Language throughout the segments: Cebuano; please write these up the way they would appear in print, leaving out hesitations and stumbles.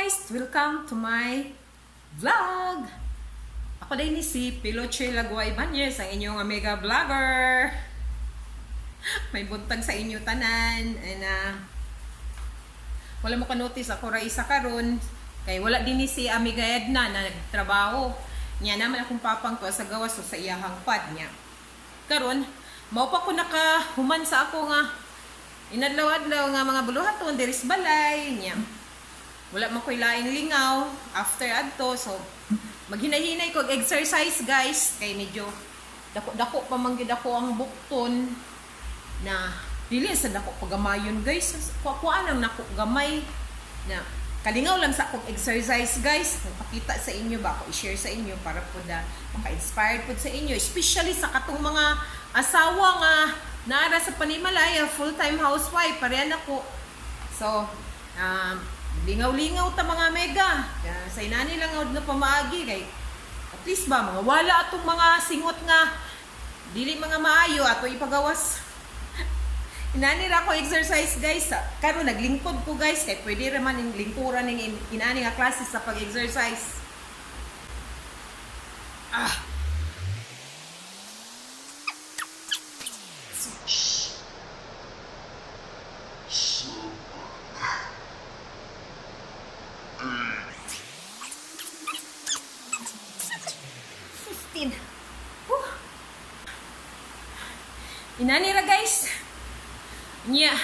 Guys! Welcome to my vlog! Ako din ni si Piloche Lagua Ibanez, ang inyong amiga vlogger. May buntag sa inyo tanan. And wala mo ka-notice ako ra isa karon kay wala din ni si Amiga Edna na nagtrabaho. Niya naman akong papang to sa gawas so sa iyahang pad niya. Karon, mao pa ko nakahuman sa ako nga inadlaw-adlaw nga mga buluhaton diri sa balay niya. Wala man ko'y laing lingaw after adto, so maghinay-hinay ko og exercise, guys, kay medyo dako-dako pa man gyud ako ang bukton na dili sa dako pagamayon, guys. Kuan ang nako gamay na kalingaw lang sa akong exercise, guys. Kung pakita sa inyo ba ako, i-share sa inyo para pud na maka-inspired pud sa inyo, especially sa katong mga asawa nga naara sa panimalaya, full-time housewife parehan ako. So lingaw-lingaw ta, mga mega. Kaya sa inani lang na pamaagi kay at least ba mga wala atong mga singot nga dili mga maayo ato ipagawas. Inani ra ko exercise, guys. Karon naglingkod ko, guys, kay pwede ra man ning lingkuran ning inani nga klase sa pag-exercise. Ah. 15. Whew. Inani ra, guys. Nya.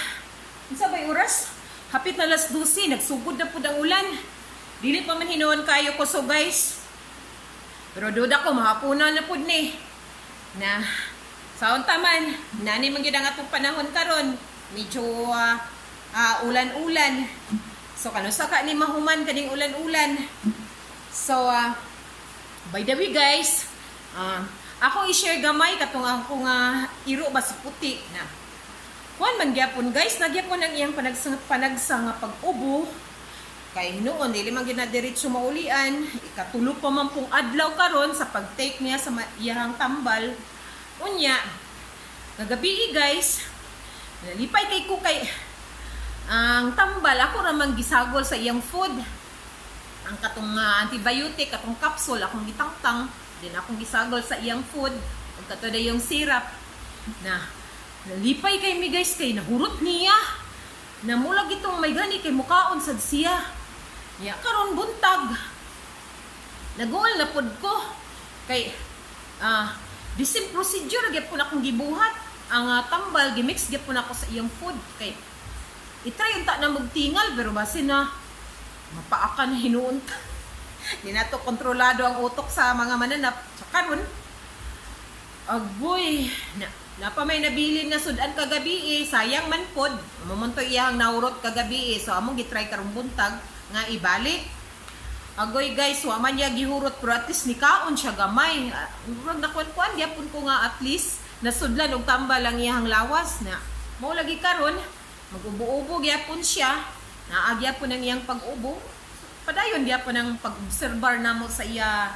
Unsa bay oras? Hapit na alas 12, nagsugod na pud ang ulan. Dili pa man hinuon kayo ko so, guys. Pero duda ko mahapunan na pud ni. Na sa unta man, nani man gyud ang atong panahon karon. Medyo ulan-ulan. So kanusa ka ni mahuman kaning ulan-ulan? So by the way, guys, ako i-share gamay katong ako nga iro ba, si puti na. Kuan man gyapon, guys, nagyapon ang iyang panagsa, panagsa nga pag-ubo. Kay hinuon dili man gyud na diretso maulian, ikatulo pa man pong adlaw karon sa pag-take niya sa iyahang tambal. Unya, kagabi, guys, nalipay kay ko kay ang tambal ako ra man gisagol sa iyang food. Ang katong antibiotic, katong capsule akong gitangtang, din akong gisagol sa iyang food ug kato yung syrup na nalipay kay mi, guys, kay nahurot niya. Namulag itong may gani kay mukaon sad siya. Niya karon buntag. Naguol na pud ko kay the same procedure gyapon akong gibuhat. Ang tambal gimix gyapon ako sa iyang food kay itry unta na magtingal, pero basin na mapaakan hinuon ta. Di nato kontrolado ang utok sa mga mananap. Sa karon, agoy, na, napa may nabilin nga sudan kagabi eh, sayang man pod. Mumunto iyang naurot kagabi eh. So among gitry karong buntag nga ibalik. Agoy, guys, wa man niya gihurot pero at least nikaon siya gamay. Ah, murag nakuan-kuan gyapon ko nga at least nasudlan og tambal ang iyang lawas na. Mao lagi karon magubo-ubo gyapon siya. Naa gyapon ang iyang pag-ubo. Padayon gyapon ang pag-obserbar namo sa iya.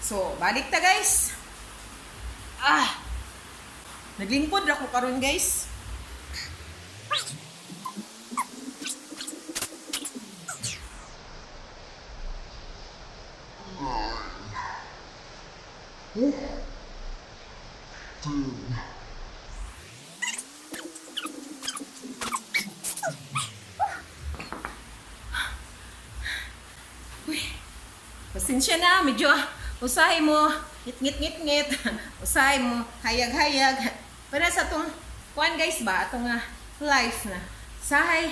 So, balik ta, guys. Ah. Naglingkod ra ko karon, guys. 10. Uy, pasensya na, medyo usahay mo, ngit ngit ngit ngit, usahay mo, hayag hayag. Para sa atong, kuan, guys, ba, atong life na. Sahay,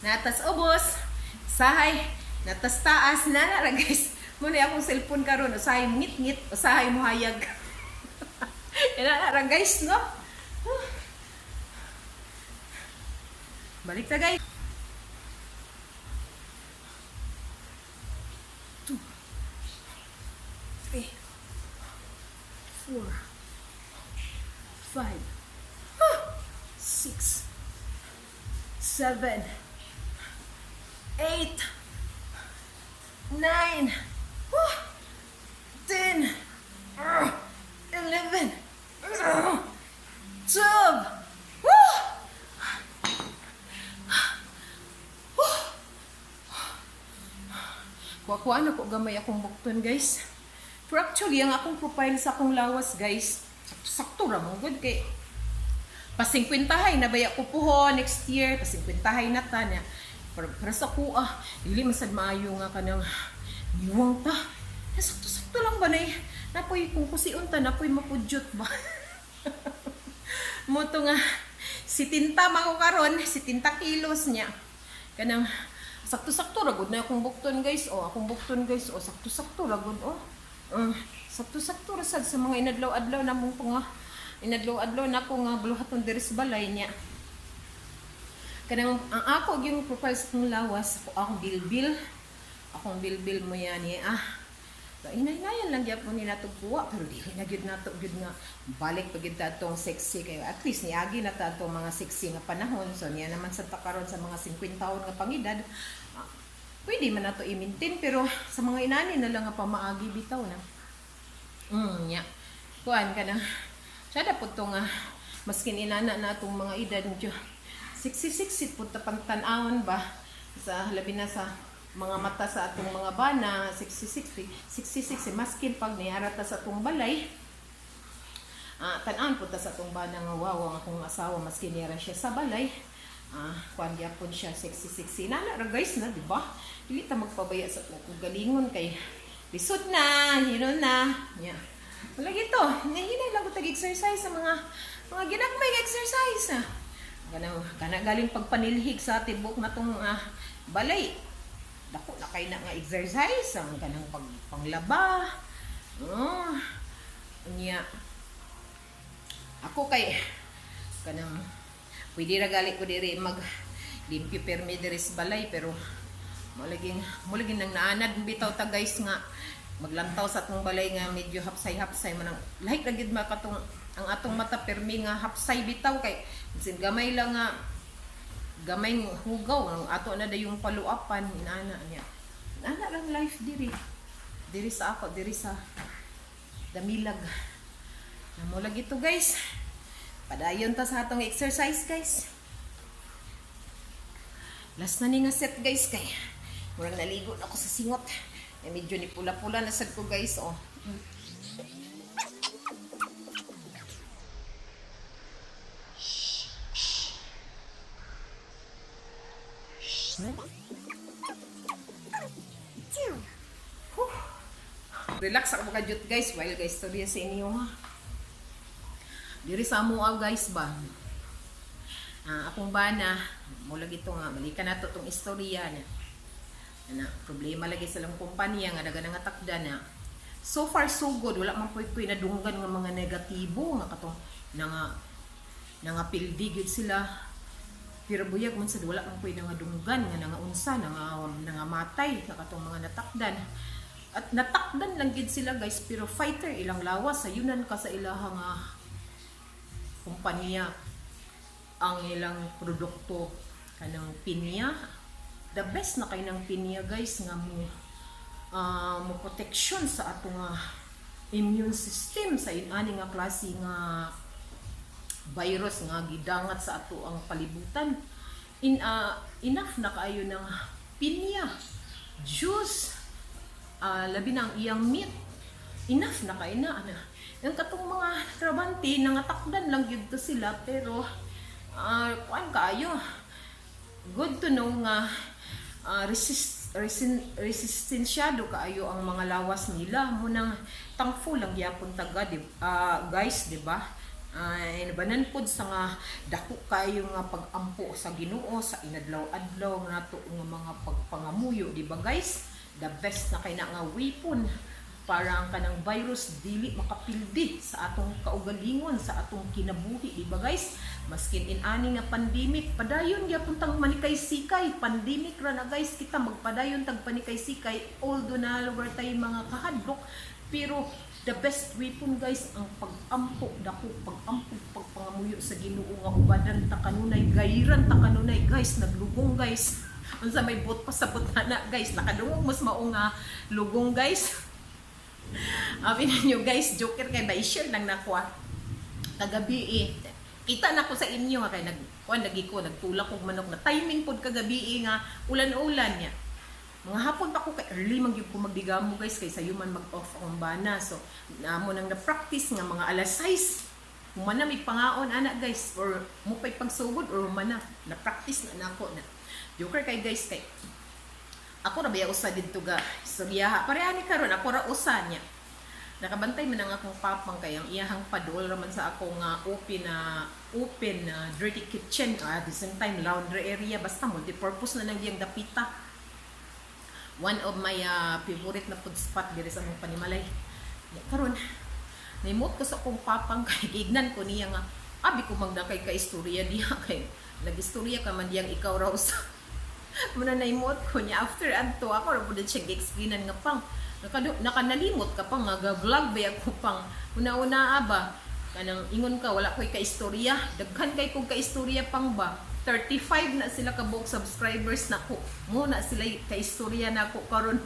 natas ubos, sahay, natas taas, na na guys. Muna akong cellphone karon, usahay mo ngit ngit, usahay mo hayag. Yan na guys, no? Balik ta, guys. Two, three, four, five, six, seven, eight, 9, 10, 11, 12. Woo! Kuha-kuha na ko gamay akong bukton, guys. Pero actually, ang akong profile sa akong lawas, guys, sakto-sakto ra man gud kay pasingkwintahay na baya ko puho next year, pasingkwintahay na ta niya. Pero para sa kuha, dili man sad maayo nga kanang niwang ta. Sakto-sakto lang ba na napoy kung kusion ta, napoy mapudyot ba. Mo to nga si tinta man ko karon, si tinta kilos niya. Kanang sakto-sakto ra gud na akong bukton, guys. Oh, akong bukton, guys. Oh, sakto-sakto ra gud, oh. Sakto-sakto ra sad sa mga inadlaw-adlaw na mong nga inadlaw-adlaw na ko nga buluhaton diri sa balay niya. Kanang ang ako yung profile sa akong lawas, ako akong bilbil. Akong bilbil mo yan eh, ah. So, hinay-hinayan lang gyapon ni nato kuha, pero dili na gyud nato gyud nga balik pa gyud atong sexy kayo. At least niagi na ta atong mga sexy nga panahon. So niya naman sa takaron sa mga 50 taon nga pangidad, ah, pwede man nato i-maintain, pero sa mga inani na lang nga pamaagi bitaw na. Nya. Kuan ka na. Siya dapat to nga maskin inana na atong mga edad, medyo 66 pud ta pangtan-awon ba, sa labi na sa mga mata sa atong mga bana, 66 66 eh, maskin pag niara ta sa atong balay, ah, tan-awon pud ta sa atong bana nga wow, ang akong asawa, maskin niara siya sa balay, ah, kuan gyapon siya, 66. Nana ra, guys, na, di ba? Dili ta magpabaya sa atong kaugalingon kay lisod na, na yeah. Wala gito, hinay lang ko tag-exercise sa mga ginagmay nga exercise, ah. Kana kana galing pagpanilhig sa tibok na tong balay. Dako na kay na nga exercise ang kanang pag panglaba. Oh. Unya ako kay kanang pwede ra gali ko diri mag limpyo permi diri sa balay, pero mo laging nang naanad bitaw ta, guys, nga maglantaw sa atong balay nga medyo hapsay-hapsay man ang like ra gid makatong ang atong mata permi nga hapsay bitaw kay bisin gamay lang nga gamay hugaw ang ato na dayong paluapan inana niya. Inana lang life diri diri sa ako, diri sa Damilag na. Mo lagi to, guys, padayon ta sa atong exercise, guys. Last na ni nga set, guys, kay murag naligo na ako sa singot eh, medyo ni pula-pula na sad ko, guys, oh. Two. Relax ako kadyot, guys, while guys storya sa inyo ha. Diri sa amoa, guys, ba. Ah, akong bana, mo lagi to nga balikan nato tong istorya niya. Na problema lagi sa lang kumpanya nga daga nga takda na. So far so good, wala man poy koy nadunggan nga mga negatibo nga katong na nga pildi gyud sila. Pero buyag man sad, wala man koy nangadunggan nga nangaunsa, nangamatay sa katong mga natakdan. At natakdan lang gid sila, guys, pero fighter ilang lawas, sayunan ka sa ilaha nga kumpanya, ang ilang produkto kanang pinya, the best na kay ng pinya, guys, nga mo protection sa ato nga immune system sa inani nga klase nga virus nga gidangat sa ato ang palibutan. In enough na kaayo ng pinya juice, labi na ang iyang meat, enough na kay na ana. Ang katong mga trabante, nangatakdan lang gyud to sila, pero kuan kaayo, good to know nga resistensyado kaayo ang mga lawas nila. Munang thankful lang gyapon taga di, guys, di ba? Ay banan pod sa nga dako kaayo nga pag-ampo sa Ginoo sa inadlaw-adlaw nato nga mga pagpangamuyo, di ba, guys? The best na kay na nga weapon para ang kanang virus dili makapildi sa atong kaugalingon, sa atong kinabuhi, di ba, guys? Maskin in-ani nga pandemic, padayon gyapon tang manikay-sikay. Pandemic ra na, guys, kita magpadayon tag panikay-sikay although na lugar tayo mga kahadlok, pero the best weapon, guys, ang pag-ampo, dako pag-ampo, pagpangamuyo sa Ginoo nga ubadan ta kanunay, gayran ta kanunay, guys. Naglugong, guys. Unsa may bot pa sa butana, guys? Nakadungog mas mao nga lugong, guys. Abi ninyo, guys, joker kay ba i-share lang nakuha. Kagabi eh. Kita na ko sa inyo nga kay nag kuan lagi ko nagtulak og manok na timing pod kagabi eh, nga ulan-ulan niya. Mga hapon pa ko kay early man gyud ko magdigamo, guys, kay sayo man mag-off akong bana. So namo nang na-practice nga mga alas 6 human na may pangaon ana, guys, or mo pa'y pagsugod or human na na-practice na nako na. Joker kay, guys, kay ako ra baya usa didto ga istoryaha. Pareha ni karon, ako ra usa niya. Nakabantay man ang akong papang kay ang iyahang padol raman sa akong open na dirty kitchen, at the same time laundry area, basta multi-purpose na nang iyang dapita. One of my favorite na food spot diri sa among panimalay. Ya, karon nimot ko sa akong papang kay giignan ko niya nga abi ko magdakay ka istorya diha kay nag-istorya ka man diyang ikaw raw sa muna. Naimot ko niya after adto, ako ra pud siya gi-explainan nga pang nakanalimot ka pa nga ga-vlog ba ako pang una-una ba, kanang ingon ka wala ko'y kaistorya. Daghan kay kog kaistorya pang ba. 35 na sila kabuok subscribers nako mo na sila kaistorya nako karon.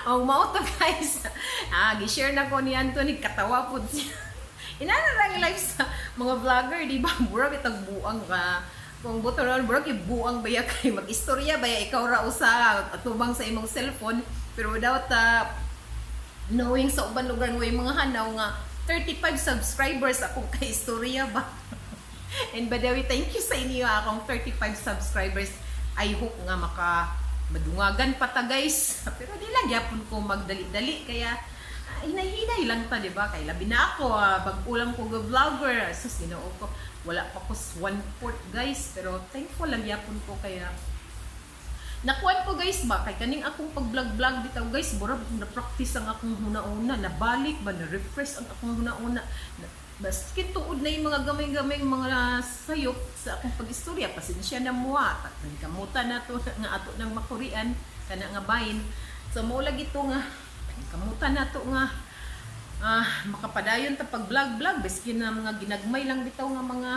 Oh, mao to, guys. Ah, gi-share na ko ni Anthony, katawa pud siya. Inana lang life sa mga vlogger, di ba? Mura bitag buang ka. Kung buto ron, mura kay buang baya kay mag-istorya baya ikaw ra usa atubang sa imong cellphone, pero without knowing sa uban lugar mo yung mga hanaw nga 35 subscribers akong kaistorya ba. And by the way, thank you sa inyo, akong 35 subscribers. I hope nga maka madungagan pa ta, guys. Pero di lang gyapon ko magdali-dali kaya hinay-hinay lang ta, di ba? Kay labi na ako, bag-o lang ko ga vlogger. Sus, Ginoo ko. Wala pa ko one fourth, guys, pero thankful lang gyapon ko kaya nakuan ko, guys, ba kay kaning akong pag-vlog-vlog bitaw, guys, murag na practice ang akong huna-una, nabalik ba, na refresh ang akong huna-una na, basta tuod na yung mga gamay-gamay mga sayop sa akong pag-istorya, pasensya na mo ah. Kamutan na to nga ato ng makurian kana nga bayin. So mao lagi to nga kamutan na to nga makapadayon ta pag vlog vlog biskin na mga ginagmay lang bitaw nga mga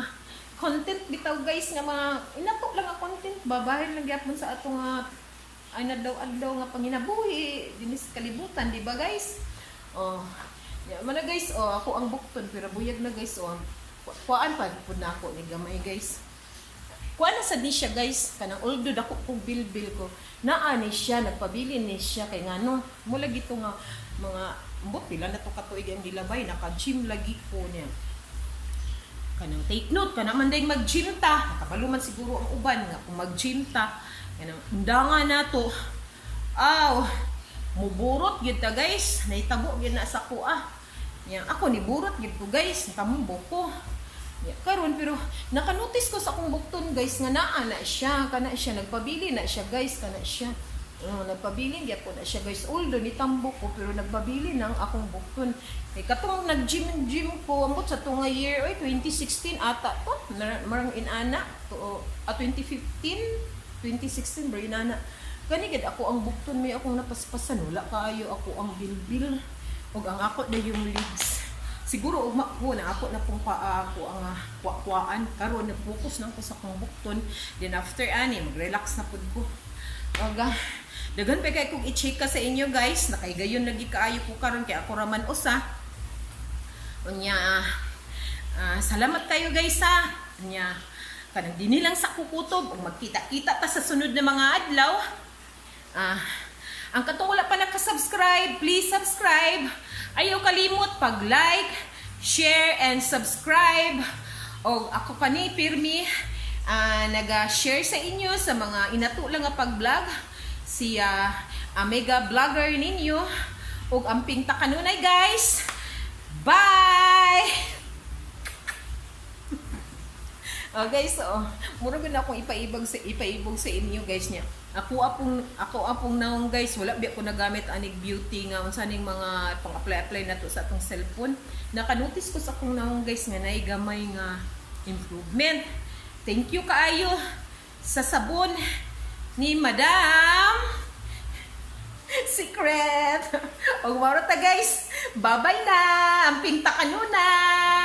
content bitaw, guys, nga mga inato lang nga content ba, bahin lang gyapon sa ato nga ay adlaw-adlaw nga panginabuhi dinis kalibutan, di ba, guys? Oh ya man na, guys. Oh, ako ang bukton pero buyag na, guys. Oh, kuan pa pud na ako ni gamay, guys. Kuan na sad ni siya, guys, kanang although dako kog bilbil ko, naa ni siya, nagpabilin ni siya kay ngano mo lagi to nga mga ambot pila na to katuig ang gilabay, naka-gym lagi ko niya. Kanang take note kana man dayng mag-gym ta, nakabalo man siguro ang uban nga kung mag-gym ta, kanang undangan nato, aw, muburot gyud ta, guys. Nahitabo gyud na sa kuha nya. Ako ni burot gyud ko, guys, natambo ko. Ya, karon pero nakanotice ko sa akong bukton, guys, nga naa na siya, kana siya nagpabili na siya, guys, kana siya. Oh, nagpabilin gyapon na siya, guys. Although nitambo ko pero nagpabili ng akong bukton. Kay katong nag-gym gym ko ambot sa tunga year, oy, 2016 ata to. Marang inana to, 2015, 2016 bro inana. Kani gid ako ang bukton may akong napaspasan, wala kaayo ako ang bilbil ug ang ako na yung legs. Siguro ugma ko na ako na pong paa ako ang kuwa-kuwaan karon, nag-focus lang ko sa akong bukton. Then after ani mag-relax na pud ko. Aga, daghan pa kay kog i-check ka sa inyo, guys. Nakaigayon lagi kaayo ko karon kay ako raman usa. Unya, salamat kayo, guys, ha. Unya, kanang dinhi lang sa kukutob ug magkita-kita ta sa sunod na mga adlaw. Ang katong wala pa naka-subscribe, please subscribe. Ayaw kalimot pag-like, share, and subscribe. O ako kani pirmi naga-share sa inyo sa mga inato lang nga pag-vlog, si Omega Vlogger ninyo ug amping ta kanunay, guys. Bye! Oh guys, oh, mura gud na akong ipaibog sa inyo, guys, niya. Ako apong naong, guys, wala biya ko nagamit anig beauty nga unsa ning mga pang-apply-apply na to sa atong cellphone. Naka-notice ko sa akong naong, guys, nga naay gamay nga improvement. Thank you kaayo sa sabon ni Madam Secret. Og mao ta, guys. Bye-bye na. Amping ta kanunay.